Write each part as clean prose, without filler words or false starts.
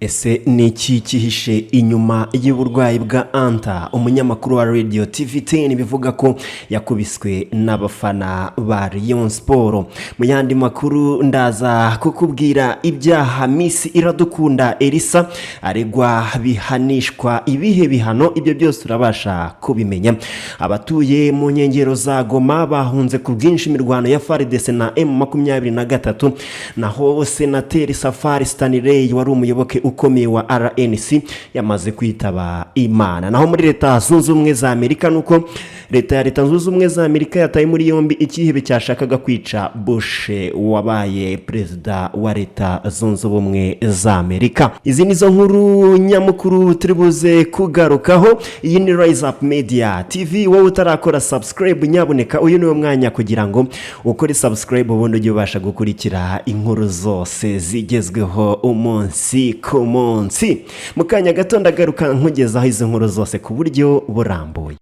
Ese ni iki cyihishe inyuma y'uburwayi bwa Anta, umunyamakuru wa Radio TV 10, bivuga ko yakubiswe n'abafana ba Rayon Sport? Mu yandi makuru, ndaza kukubwira ibyaha Miss Iradukunda Elsa aregwa bihanishwa ibihe bihano. Ibyo byose urabasha kubimenya. Abatuye mu nkengero za Goma bahunze ku bwinshi imirwano ya FARDC na M23. Naho Senateri Safari Stanley, wari umuyoboke ukomeye wa RNC, yamaze kwitaba Imana. Naho muri Leta Zunze Ubumwe za Amerika, nuko leta ya Leta Zunze Ubumwe za Amerika yataye muri yombi ikihebe cyashakaga kwica Bush wabaye perezida wa Leta Zunze Ubumwe za Amerika. Izi nizo nkuru nyamukuru turi buze kugarukaho. Iyi ni Rise Up Media TV. Wowe utarakora subscribe, nyabuneka uyu niwo mwanya kugira ngo ukore subscribe, ubundi ujye ubasha gukurikira inkuru zose zigezweho umunsi ku munsi. Mu kanya gato ndagaruka nkugezaho izo nkuru zose ku buryo burambuye.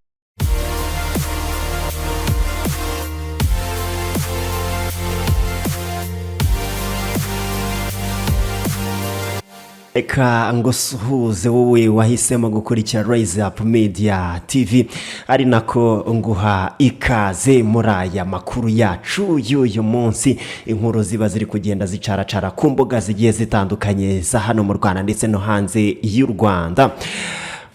Reka ngo suhuze wowe wahisemo gukurikira Rise Up Media TV, ari nako nguha ikaze muri aya makuru yacu y'uyu munsi, inkuru ziba ziri kugenda zicaracara ku mbuga zigiye zitandukanye za hano mu Rwanda ndetse no hanze y'u Rwanda.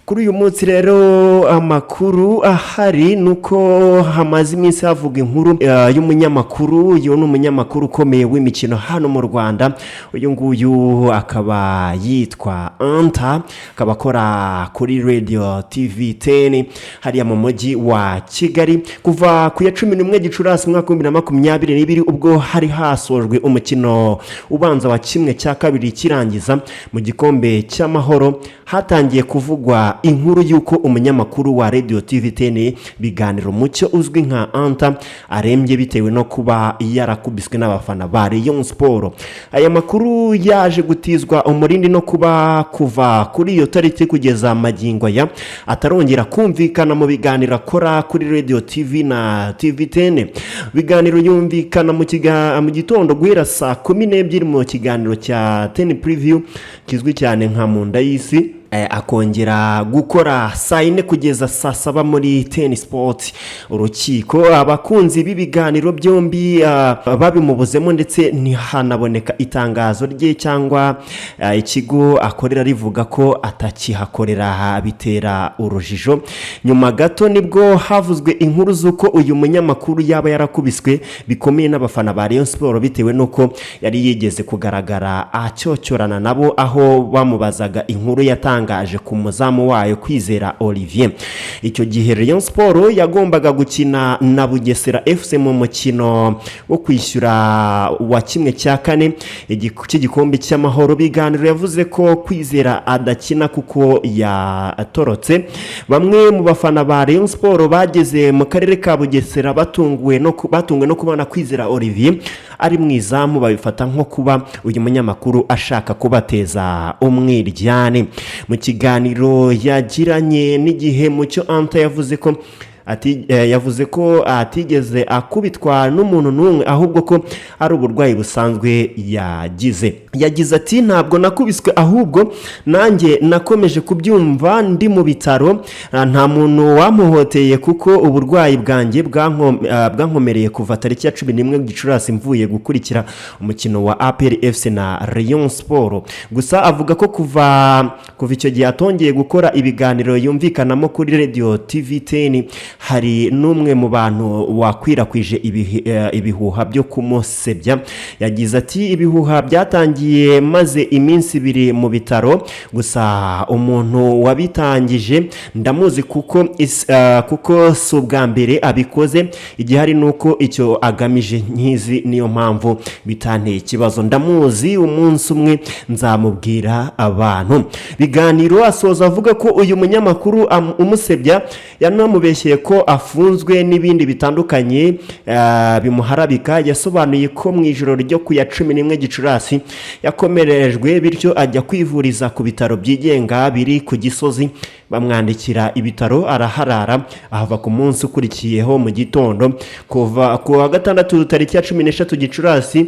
Kuri uyu munsi rero, amakuru ahari ni uko hamaze iminsi havuga inkuru y'umunyamakuru. Uyu ni umunyamakuru ukomeye w'imikino hano mu Rwanda. Uyu nguyu akaba yitwa Anta, akaba akora kuri Radio TV 10 hariya mu mujyi wa Kigali. Kuva ku ya 11 Gicurasi umwaka wa 2022, ubwo hari hasojwe umukino ubanza wa 1/2 kirangiza mu gikombe cy'Amahoro, hatangiye kuvugwa inkuru y'uko umunyamakuru wa Radio TV 10, Biganiro Mucyo uzwi nka Anta, arembye bitewe no kuba yarakubiswe n'abafana ba Rayon Sport. Aya makuru yaje gutizwa umurindi no kuba kuva kuri iyo tariki kugeza magingo aya atarongera kumvikana mu biganiro akora kuri Radio TV na TV 10. Biganiro yumvikana mu gitondo guhera saa 12 mu kiganiro cya 10 Preview kizwi cyane nka Munda y'Isi, akongera gukora saa 4 kugeza saa 7 muri Ten Sport Urukiko. Abakunzi b'ibiganiro byombi babimubuzemo, ndetse ntihanaboneka itangazo rye cyangwa ikigo akorera rivuga ko atakihakorera, bitera urujijo. Nyuma gato nibwo havuzwe inkuru z'uko uyu munyamakuru yaba yarakubiswe bikomeye n'abafana ba Rayon Sport, bitewe n'uko yari yigeze kugaragara acyocyorana nabo aho bamubazaga inkuru yatangaje ku muzamu wayo Kwizera Olivier. Icyo gihe Rayon Sport yagombaga gukina na Bugesera FC mu mukino wo kwishyura wa 1/4 cy'igikombe cy'Amahoro. Biganiro yavuze ko Kwizera adakina kuko yatorotse. Bamwe mu bafana ba Rayon Sport bageze mu karere ka Bugesera batunguwe no kubona Kwizera Olivier ari mu izamu, babifata nko kuba uyu munyamakuru ashaka kubateza umwiryane. Mu kiganiro yagiranye n'Igihe, Mucyo Anta yavuze ko atigeze akubitwa n'umuntu n'umwe, ahubwo ko ari uburwayi busanzwe yagize. Yagize ati: "Ntabwo nakubiswe, ahubwo nanjye nakomeje kubyumva ndi mu bitaro. Nta muntu wamuhoteye kuko uburwayi bwanjye bwankomereye kuva tariki ya 11 Gicurasi mvuye gukurikira umukino wa APR FC na Rayon Sport." Gusa avuga ko kuva icyo gihe atongeye gukora ibiganiro yumvikanamo kuri Radio TV 10. Hari n'umwe mu bantu wakwirakwije ibihuha byo kumusebya. Yagize ati: "Ibihuha byatangiye maze iminsi 2 mu bitaro. Gusa umuntu wabitangije ndamuzi kuko si ubwa mbere abikoze. Igihari ni uko icyo agamije nkizi, niyo mpamvu bitanteye ikibazo. Ndamuzi, umunsi umwe nzamubwira abantu." Biganiro asoza avuga ko uyu munyamakuru umusebya yanamubeshyeye. ko afunzwe n'ibindi bitandukanye bimuharabika, yasobanuye ko mu ijoro ryo ku ya 11 Gicurasi yakomerejwe, bityo ajya kwivuriza ku bitaro byigenga biri ku Gisozi, bamwandikira ibitaro araharara, ahava ku munsi ukurikiyeho mu gitondo. Kuva ku wa gatandatu tariki ya 13 Gicurasi,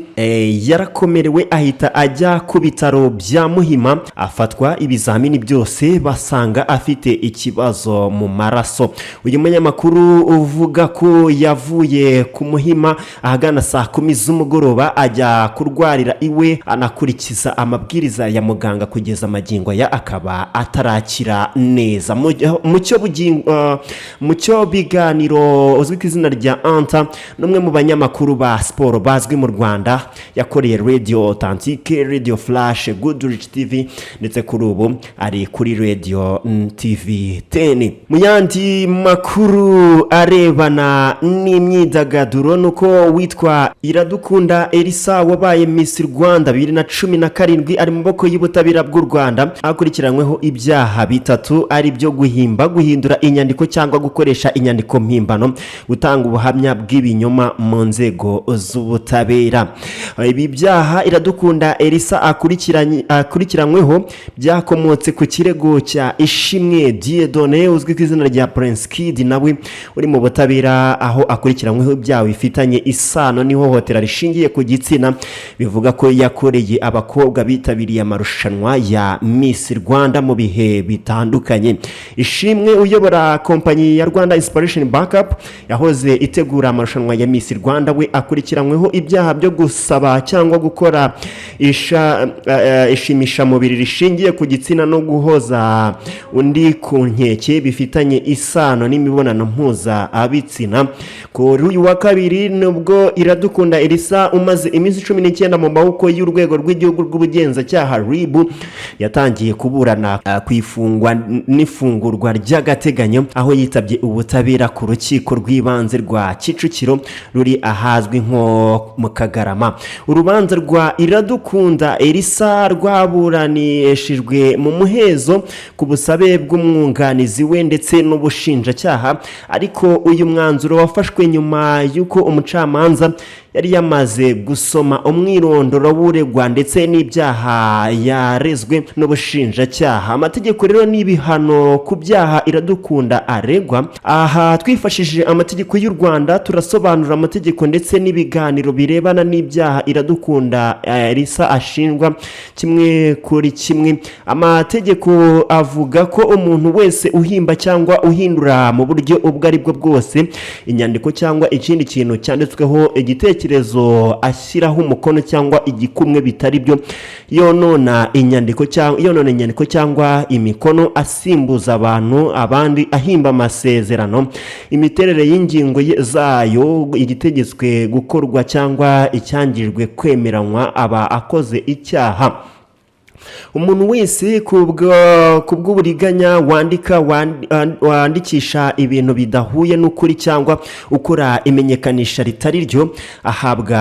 yarakomerewe, ahita ajya ku bitaro bya Muhima, afatwa ibizamini byose basanga afite ikibazo mu maraso. Uyu munyamakuru uvuga ko yavuye ku Muhima ahagana saa 10 z'umugoroba, ajya kurwarira iwe, anakurikiza amabwiriza ya muganga, kugeza amagingo aya akaba atarakira neza. Mu cyo biganiro uzwi ku izina rya Anta n'umwe mu banyamakuru ba siporo bazwi mu Rwanda, yakoreye Radio Authentique, Radio Flash, Goodrich TV, ndetse kuri ubu ari kuri Radio TV 10. Mu yandi makuru arebana n'imyidagaduro, nuko witwa Iradukunda Elsa wabaye Miss Rwanda 2017 ari mu maboko y'ubutabera bw'u Rwanda, akurikiranyweho ibyaha bitatu, ari byo guhimba, guhindura inyandiko cyangwa gukoresha inyandiko mpimbano, gutanga ubuhamya bw'ibinyoma mu nzego z'ubutabera. Ibi byaha Iradukunda Elsa akurikiranyweho byakomotse ku kirego cya Ishimwe Dieudonné uzwi ku izina rya Prince Kid, nawe uri mu butabera, aho akurikiranyweho ibyaha bifitanye isano n'ihohotera rishingiye ku gitsina, bivuga ko yakoreye abakobwa bitabiriye amarushanwa ya Miss Rwanda mu bihe bitandukanye. Ishimwe uyobora kompanyi ya Rwanda Inspiration Backup yahoze itegura amarushanwa ya Miss Rwanda, we akurikiranyweho ibyaha byo gusaba cyangwa gukora ishimishamubiri rishingiye ku gitsina no guhoza undi ku nkeke bifitanye isano n'imibonano mpuzabitsina. Kuri uyu wa kabiri nubwo Iradukunda Elsa umaze iminsi 19 mu maboko y'Urwego rw'Igihugu rw'Ubugenzacyaha, RIB, yatangiye kuburana ku ifungwa n'ifungurwa ry'agateganyo, aho yitabye ubutabera ku Rukiko rw'Ibanze rwa Kicukiro ruri ahazwi nko mu Kagarama. Urubanza rwa Iradukunda Elsa rwaburanishijwe mu muhezo ku busabe bw'umwunganizi we ndetse n'ubushinjacyaha, ariko uyu mwanzuro wafashwe nyuma y'uko umucamanza yari yamaze gusoma umwirondoro w'uregwa ndetse n'ibyaha yarezwe n'ubushinjacyaha. Amategeko rero n'ibihano ku byaha Iradukunda aregwa. Aha twifashishije amategeko y'u Rwanda, turasobanura amategeko ndetse n'ibiganiro birebana n'ibyaha Iradukunda Elsa ashinjwa kimwe kuri kimwe. Amategeko avuga ko umuntu wese uhimba cyangwa uhindura mu buryo ubwo ari bwo bwose inyandiko cyangwa ikindi kintu cyanditsweho igitekerezo, ashyiraho umukono cyangwa igikumwe bitari byo, yonona inyandiko cyangwa imikono, asimbuza abantu abandi, ahimba amasezerano, imiterere y'ingingo zayo, igitegetswe gukorwa cyangwa icyangijwe kwemeranywa, aba akoze icyaha. Umuntu wese ku bw'uburiganya wandika, wandikisha ibintu bidahuye n'ukuri cyangwa ukora imenyekanisha ritari ryo, ahabwa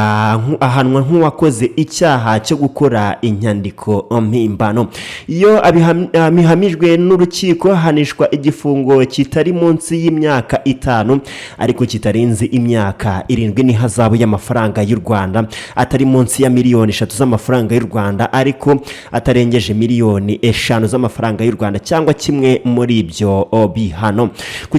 ahanwa nk'uwakoze icyaha cyo gukora inyandiko mpimbano. Iyo abihamijwe n'urukiko, ahanishwa igifungo kitari munsi y'imyaka 5 ariko kitarenze imyaka 7, n'ihazabu y'amafaranga y'u Rwanda atari munsi ya miliyoni 3 z'amafaranga y'u Rwanda ariko atarengeje miliyoni 5 z'amafaranga y'u Rwanda, cyangwa kimwe muri ibyo bihano. Ku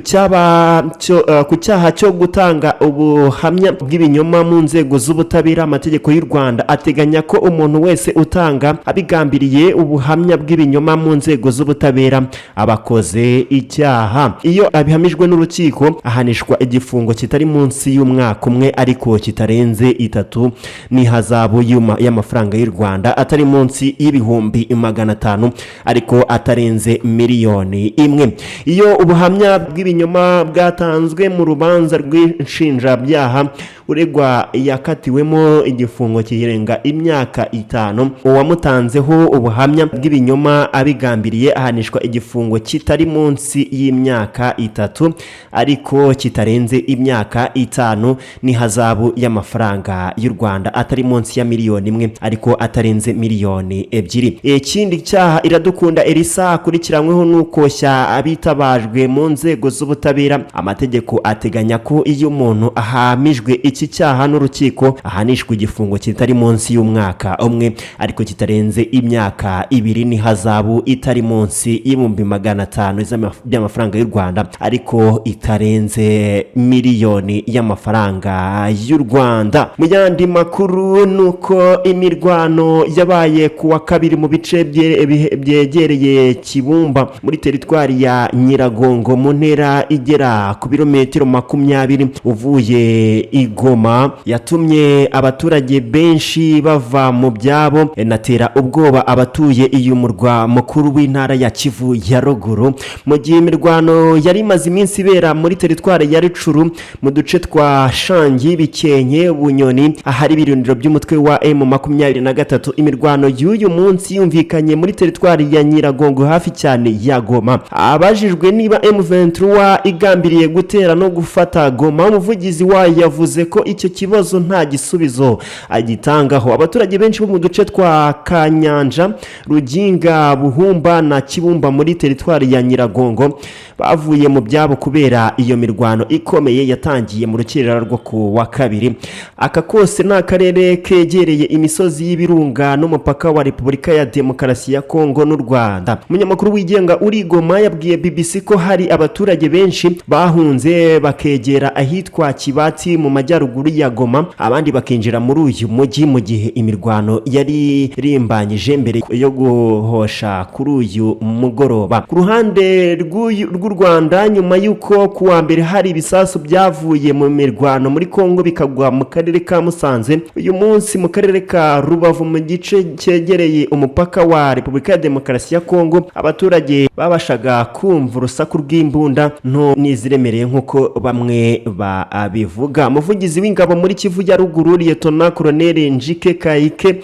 cyaha cyo gutanga ubuhamya bw'ibinyoma mu nzego z'ubutabera, amategeko y'u Rwanda ateganya ko umuntu wese utanga abigambiriye ubuhamya bw'ibinyoma mu nzego z'ubutabera aba akoze icyaha. Iyo abihamijwe n'urukiko, ahanishwa igifungo kitari munsi y'umwaka umwe ariko kitarenze 3, n'ihazabu y'amafaranga y'u Rwanda atari munsi y'500,000 ariko atarenze miliyoni 1. Iyo ubuhamya bw'ibinyoma bwatanzwe mu rubanza rw'inshinjabyaha uregwa yakatiwemo igifungo kirenga imyaka 5, uwamutanzeho ubuhamya bw'ibinyoma abigambiriye ahanishwa igifungo kitari munsi y'imyaka 3 ariko kitarenze imyaka 5, n'ihazabu y'amafaranga y'u Rwanda atari munsi ya miliyoni 1 ariko atarenze miliyoni 2. Ebyiri. Ikindi cyaha Iradukunda Elisa akurikiranyweho ni ukoshya abitabajwe mu nzego z'ubutabera. Amategeko ateganya ko iyo umuntu ahamijwe iki cyaha n'urukiko, ahanishwa igifungo kitari munsi y'umwaka umwe ariko kitarenze imyaka 2, n'ihazabu itari munsi y'500,000 by'amafaranga y'u Rwanda ariko itarenze miliyoni y'amafaranga y'u Rwanda. Mu yandi makuru ni uko imirwano yabaye ku wa kabiri mu bice byegereye Kibumba muri teritwari ya Nyiragongo, mu ntera igera ku birometero 20 uvuye i Goma, yatumye abaturage benshi bava mu byabo, inatera ubwoba abatuye uyu murwa mukuru w'intara ya Kivu ya Ruguru. Mu gihe imirwano yari imaze iminsi ibera muri teritwari ya Rutshuru, mu duce twa Shangi, Bikenke, Bunyoni, ahari ibirindiro by'umutwe wa M23, imirwano y'uyu munsi yumvikanye muri teritwari ya Nyiragongo, hafi cyane ya Goma. Abajijwe niba M23 igambiriye gutera no gufata Goma, umuvugizi wayo yavuze ko icyo kibazo nta gisubizo agitangaho. Abaturage benshi bo mu duce twa Kanyanja, Ruginga, Buhumba na Kibumba muri teritwari ya Nyiragongo bavuye mu byabo kubera iyo mirwano ikomeye yatangiye mu rukerera rwo ku wa kabiri. Aka kose ni akarere kegereye imisozi y'ibirunga n'umupaka wa Repubulika ya Demokarasi ya Kongo n'u Rwanda. Umunyamakuru wigenga uri Goma yabwiye BBC ko hari abaturage benshi bahunze bakegera ahitwa Kibati mu majyaruguru ya Goma, abandi bakinjira muri uyu mujyi mu gihe imirwano yari rimbanyije mbere yo guhosha kuri uyu mugoroba. Ku ruhande rw'u Rwanda, nyuma y'uko ku wa mbere hari ibisasu byavuye mu mirwano muri Kongo bikagwa mu karere ka Musanze, uyu munsi mu karere ka Rubavu, mu gice cyegereye umupaka wa Repubulika ya Demokarasi ya Kongo, abaturage babashaga kumva urusaku rw'imbunda nto n'iziremereye nk'uko bamwe babivuga. Umuvugizi w'ingabo muri Kivu ya Ruguru, Liyetona Koloneli Njike Kayike,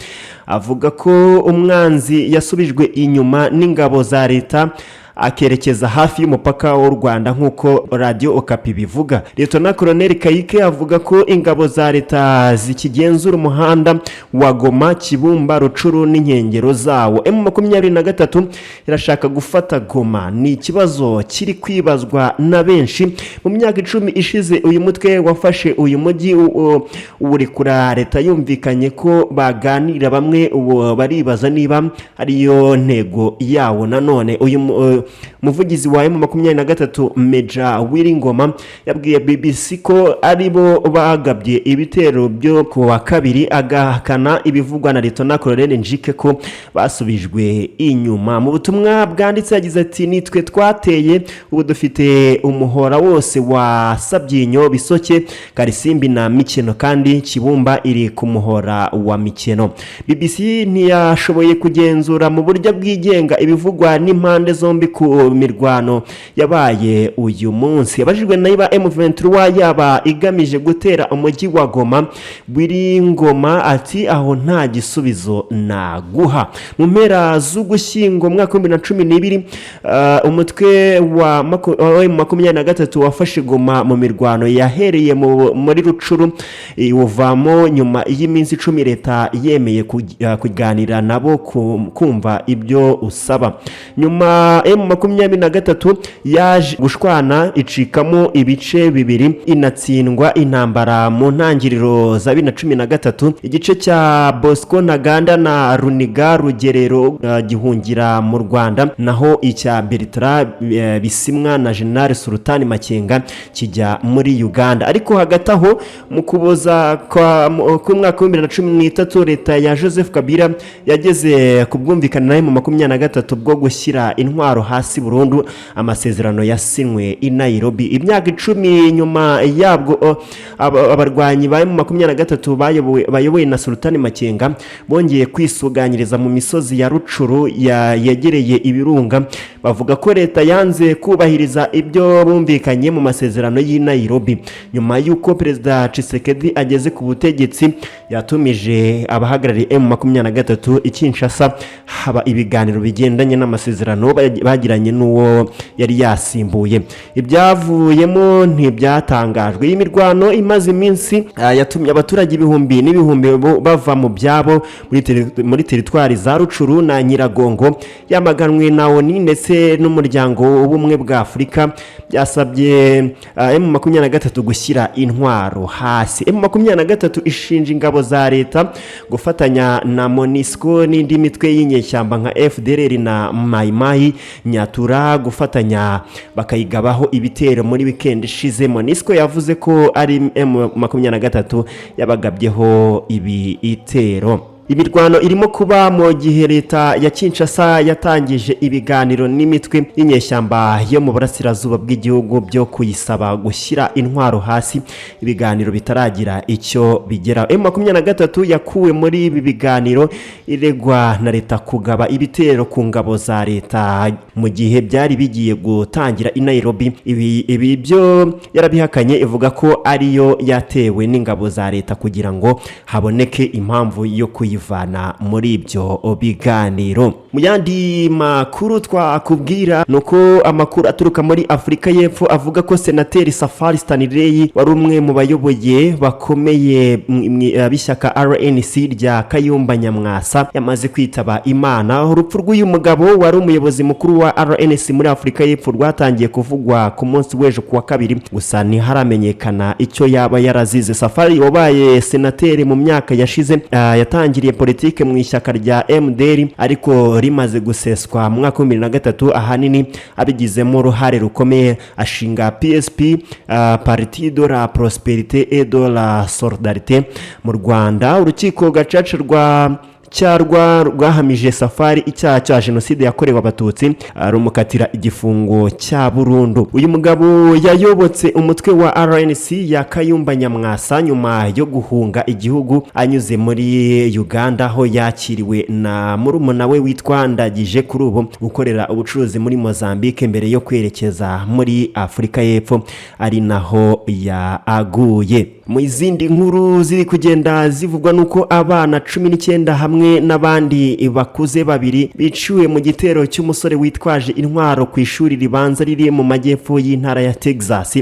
avuga ko umwanzi yasubijwe inyuma n'ingabo za leta akerekeza hafi y'umupaka w'u Rwanda, nk'uko Radiyo Okapi bivuga. Liyetona Koloneli Kayike avuga ko ingabo za leta zikigenzura umuhanda wa Goma, Kibumba, Rutshuru n'inkengero zawo. M23 irashaka gufata Goma, ni ikibazo kiri kwibazwa na benshi. Mu myaka 10 ishize uyu mutwe wafashe uyu mujyi uwurekura leta yumvikanye ko baganira. Bamwe ubu baribaza niba ariyo ntego yawo nanone. Uyu muvugizi wa M23, Meja Willy Ngoma, yabwiye BBC ko aribo bagabye ibitero byo ku wa kabiri, agahakana ibivugwa na Liyetona Koloneli Njike ko basubijwe inyuma. Mu butumwa bwanditse yagize ati: "Nitwe twateye, ubu dufite umuhora wose wa Sabyinyo, Bisoke, Karisimbi na Mikeno, kandi Kibumba iri ku muhora wa Mikeno." BBC ntiyashoboye kugenzura mu buryo bwigenga ibivugwa n'impande zombi ku mirwano yabaye uyu munsi. Yabajijwe niba M23 yaba igamije gutera umujyi wa Goma, Ngoma ati: "Aho nta gisubizo naguha." Mu mpera z'Ugushyingo mu mwaka wa 2012, umutwe wa M23 wafashe Goma mu mirwano yahereye muri Rutshuru, iwuvamo nyuma y'iminsi 10 leta yemeye kuganira nabo kumva ibyo usaba. Nyuma M23 yaje gushwana, icikamo ibice bibiri, inatsindwa intambara mu ntangiriro za 2013. Igice cya Bosco Ntaganda na Runiga Rugerero gihungira mu Rwanda, naho icya Bertrand Bisimwa na General Sultani Makenga kijya muri Uganda. Ariko hagati aho, mu Kuboza k'umwaka wa 2013, leta ya Joseph Kabila yageze ku bwumvikane na M23 bwo gushyira intwaro hasi burundu, amasezerano yasinywe i Nairobi. Imyaka 10 nyuma yabwo, abarwanyi ba M23 bayobowe na Sultani Makenga bongeye kwisuganyiriza mu misozi ya Rutshuru yegereye ibirunga. Bavuga ko leta yanze kubahiriza ibyo bumvikanye mu masezerano y'i Nairobi. Nyuma y'uko Perezida Tshisekedi ageze ku butegetsi, yatumije abahagarariye M23 i Kinshasa, haba ibiganiro bigendanye n'amasezerano bagiranye. bagiranye n'uwo yari yasimbuye. Ibyavuyemo ntibyatangajwe. Iyi mirwano imaze iminsi yatumye abaturage ibihumbi n'ibihumbi bava mu byabo muri teritwari za Rutshuru na Nyiragongo. Yamaganwe na ONU ndetse n'Umuryango w'Ubumwe bwa Afurika, byasabye M23 gushyira intwaro hasi. M23 ishinja ingabo za leta gufatanya na MONUSCO n'indi mitwe y'inyeshyamba nka FDLR na Mayimayi Nyatura gufatanya bakayigabaho ibitero muri wikendi ishize. MONUSCO yavuze ko ari M23 yabagabyeho ibi itero. Imirwano irimo kuba mu gihe leta ya Kinshasa yatangije ibiganiro n'imitwe y'inyeshyamba yo mu burasirazuba bw'igihugu byo kuyisaba gushyira intwaro hasi, ibiganiro bitaragira icyo bigeraho. M23 yakuwe muri ibi biganiro iregwa na leta kugaba ibitero ku ngabo za leta mu gihe byari bigiye gutangira i Nairobi. Ibi byo yarabihakanye, ivuga ko ariyo yatewe n'ingabo za leta kugira ngo haboneke impamvu yo kuyivana muri ibyo biganiro. Mu yandi makuru twakubwira ni uko amakuru aturuka muri Afurika y'Epfo avuga ko Senateri Safari Stanley, wari umwe mu bayoboye bakomeye b'ishyaka RNC rya Kayumba Nyamwasa, yamaze kwitaba Imana. Urupfu rw'uyu mugabo wari umuyobozi mukuru wa RNC muri Afurika y'Epfo rwatangiye kuvugwa ku munsi w'ejo ku wa kabiri, gusa ntiharamenyekana icyo yaba yarazize. Safari wabaye senateri mu myaka yashize, yatangiriye politike mu ishyaka rya MDR, ariko rimaze guseswa mu mwaka wa 2003, ahanini abigizemo uruhare rukomeye, ashinga PSP, Parti de la Prospérité et de la Solidarité. Mu Rwanda, urukiko gacaca rwa cyarwa rwahamije Safari icyaha cya jenoside yakorewe Abatutsi, rumukatira igifungo cya burundu. Uyu mugabo yayobotse umutwe wa RNC ya Kayumba Nyamwasa nyuma yo guhunga igihugu anyuze muri Uganda, aho yakiriwe na murumuna we witwa Ndagije, kuri ubu ukorera ubucuruzi muri Mozambique, mbere yo kwerekeza muri Afurika y'Epfo, ari naho yaguye. Mu zindi nkuru ziri kugenda zivugwa nuko abana 19 hamwe n'abandi bakuze babiri biciwe mu gitero cy'umusore witwaje intwaro ku ishuri ribanza riri mu majyepfo y'intara ya Texas.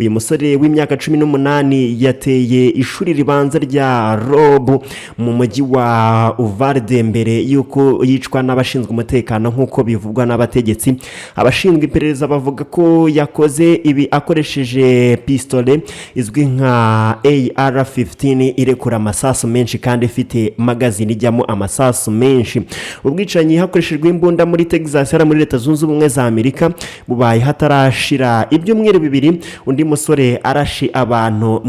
Uyu musore w'imyaka 18 yateye ishuri ribanza rya Robb mu mujyi wa Uvalde mbere y'uko yicwa n'abashinzwe umutekano, nk'uko bivugwa n'abategetsi. Abashinzwe iperereza bavuga ko yakoze ibi akoresheje pistole izwi nka AR-15 irekura amasasu menshi kandi ifite magazine ijyamo amasasu menshi. Ubwicanyi hakoreshejwe imbunda muri Texas hariya muri Leta Zunze Ubumwe za Amerika bubaye hatarashira ibyumweru 2 undi musore arashe abantu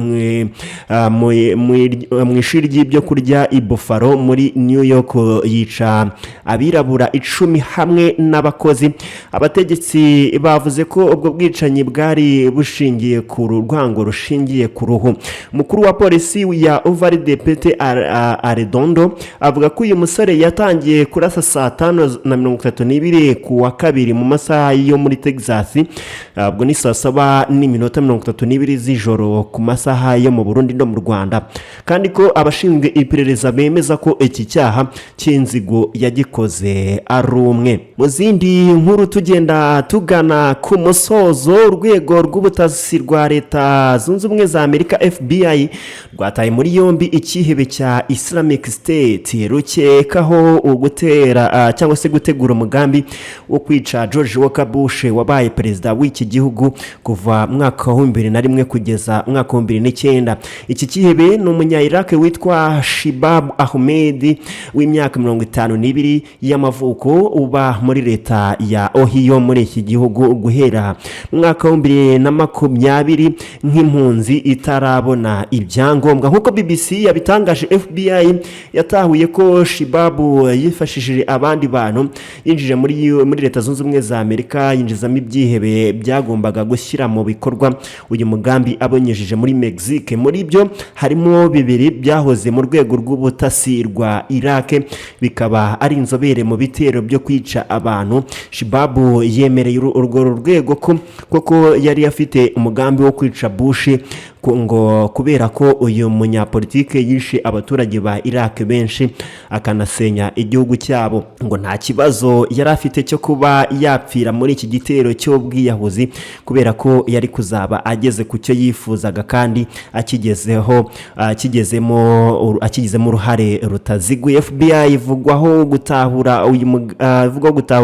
mu ishuri ry'ibyo kurya i Buffalo muri New York, yica abirabura 10 hamwe n'abakozi. Abategetsi bavuze ko ubwo bwicanyi bwari bushingiye ku rwango rushingiye ku ruhu. Umukuru wa polisi ya Uvalde, Pete Arredondo, avuga ko uyu musore yatangiye kurasa saa 5:32 ku wa kabiri mu masaha yo muri Texas, ubwo ni saa 7:32 z'ijoro ku masaha yo mu Burundi no mu Rwanda, kandi ko abashinzwe iperereza bemeza ko iki cyaha cy'inzigo yagikoze ari umwe. Mu zindi nkuru, tugenda tugana ku musozo, urwego rw'ubutasi rwa Leta Zunze Ubumwe za Amerika, FBI, rwataye muri yombi icyihebe cya Islamic State rukekaho gutera cyangwa se gutegura umugambi wo kwica George Walker Bush, wabaye perezida w'iki gihugu kuva mu mwaka wa 2001 kugeza mu mwaka wa 2009. Iki cyihebe ni umunya Iraq witwa Shibab Ahmed w'imyaka 52 y'amavuko, uba muri leta ya Ohio muri iki gihugu guhera mu mwaka wa 2020 nk'impunzi itarabona ibyangombwa, nk'uko BBC yabitangaje. FBI yatahuye ko Shibabu yifashishije abandi bantu yinjije muri Leta Zunze Ubumwe za Amerika, yinjizamo ibyihebe byagombaga gushyira mu bikorwa uyu mugambi abinyujije muri Mexique. Muri byo harimo bibiri byahoze mu rwego rw'ubutasi rwa Iraq, bikaba ari inzobere mu bitero byo kwica abantu. Shibabu yemereye urwo rwego ko koko yari afite umugambi wo kwica Bush. Ngo kubera ko uyu munyapolitike yishe abaturage ba Iraq benshi, akanasenya igihugu cyabo, ngo nta kibazo yari afite cyo kuba yapfira muri iki gitero cy'ubwiyahuzi, kubera ko yari kuzaba ageze ku cyo yifuzaga kandi akigezeho, akigizemo uruhare rutaziguye. FBI ivugwaho gutahura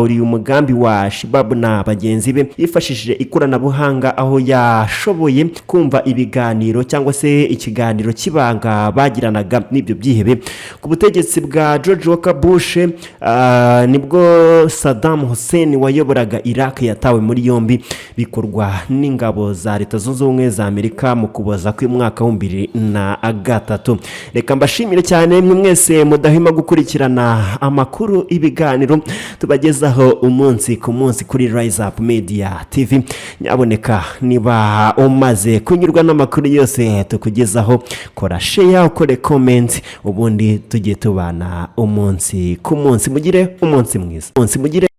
uyu mugambi wa Shibabu na bagenzi be yifashishije ikoranabuhanga, aho yashoboye kumva ibiganiro cyangwa se ikiganiro cy'ibanga bagiranaga n'ibyo byihebe. Ku butegetsi bwa George Walker Bush nibwo Saddam Hussein wayoboraga Iraq yatawe muri yombi, bikorwa n'ingabo za Leta Zunze Ubumwe za Amerika mu Kuboza kw'umwaka wa 2003. Reka mbashimire cyane mwe mwese mudahwema gukurikirana amakuru, ibiganiro tubagezaho umunsi ku munsi kuri Rise Up Media TV. Nyaboneka, niba umaze kunyurwa n'amakuru yose tukugezaho, kora share, ukore comment, ubundi tujye tubana umunsi ku munsi. Mugire umunsi mwiza, umunsi mugire.